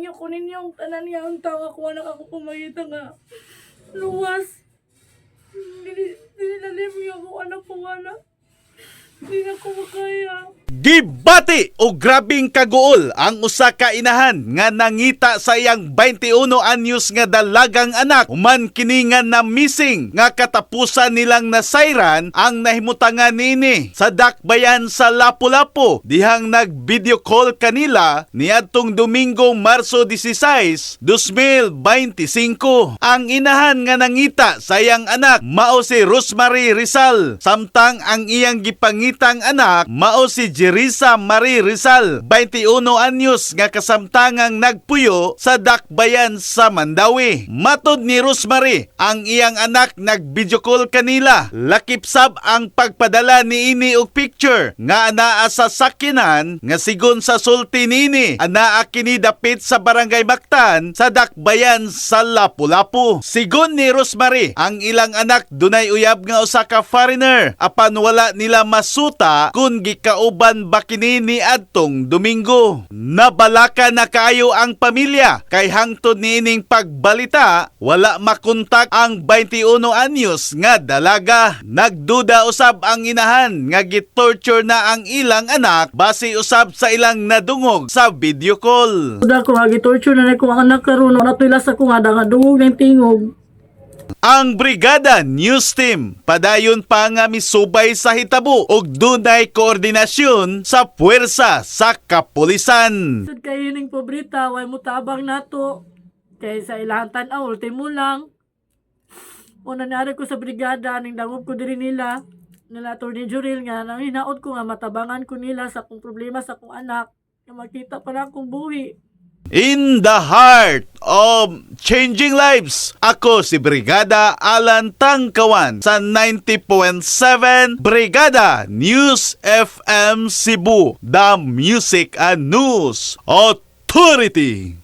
Inyo ko ninyong tanan niya ang tawa ko anak ako kumagita nga luwas. Dili dili na yung ako anak ko anak. Hindi na ko makaya. Gibati og grabing kaguol ang usa ka inahan nga nangita sa iyang 21 anyos nga dalagang anak human kini nga na missing nga katapusan nilang nasayran ang nahimutangan niini sa dakbayan sa Lapu-Lapu dihang nag-video call kanila niadtong Domingo, Marso 16, 2025. Ang inahan nga nangita sa iyang anak mao si Rosemary Rizal, samtang ang iyang gipangitang anak mao si Jerisa Marie Rizal, 21 anyos, nga kasamtangang nagpuyo sa dakbayan sa Mandaue. Matod ni Rosemary, ang iyang anak nag-video call kanila. Lakip sab ang pagpadala niini og picture nga anaa sa sakyanan nga sigon sa sulti niini anaa kini dapit sa Barangay Mactan sa dakbayan sa Lapu-Lapu. Sigon ni Rosemary, ang ilang anak dunay uyab nga usa ka foreigner apan wala nila masuta kung gikauban ba kini ni adtong Domingo. Nabalaka na kaayo ang pamilya kay hangtod niining pagbalita wala makontak ang 21 anyos nga dalaga. Nagduda usab ang inahan nga gitorture na ang ilang anak base usab sa ilang nadungog sa video call. Duda ko nga gitorture na ko ang anak karon na tulas ako nga nga dungog ng tingog. Ang Brigada News Team padayon pa nga misubay sa hitabo ug dunay koordinasyon sa puwersa sa kapulisan. Sud kay ning pobrita way mutabang nato. Kay sa ilahang tan-aw ultimo lang. Una naari ko sa brigada ning dangop ko diri nila nila Attorney Juril nga nang hinaot ko nga matabangan ko nila sa akong problema sa akong anak nga makita pa na akong buhi. In the heart of changing lives, ako si Brigada Alan Tangkawan sa 90.7 Brigada News FM Cebu, the Music and News Authority.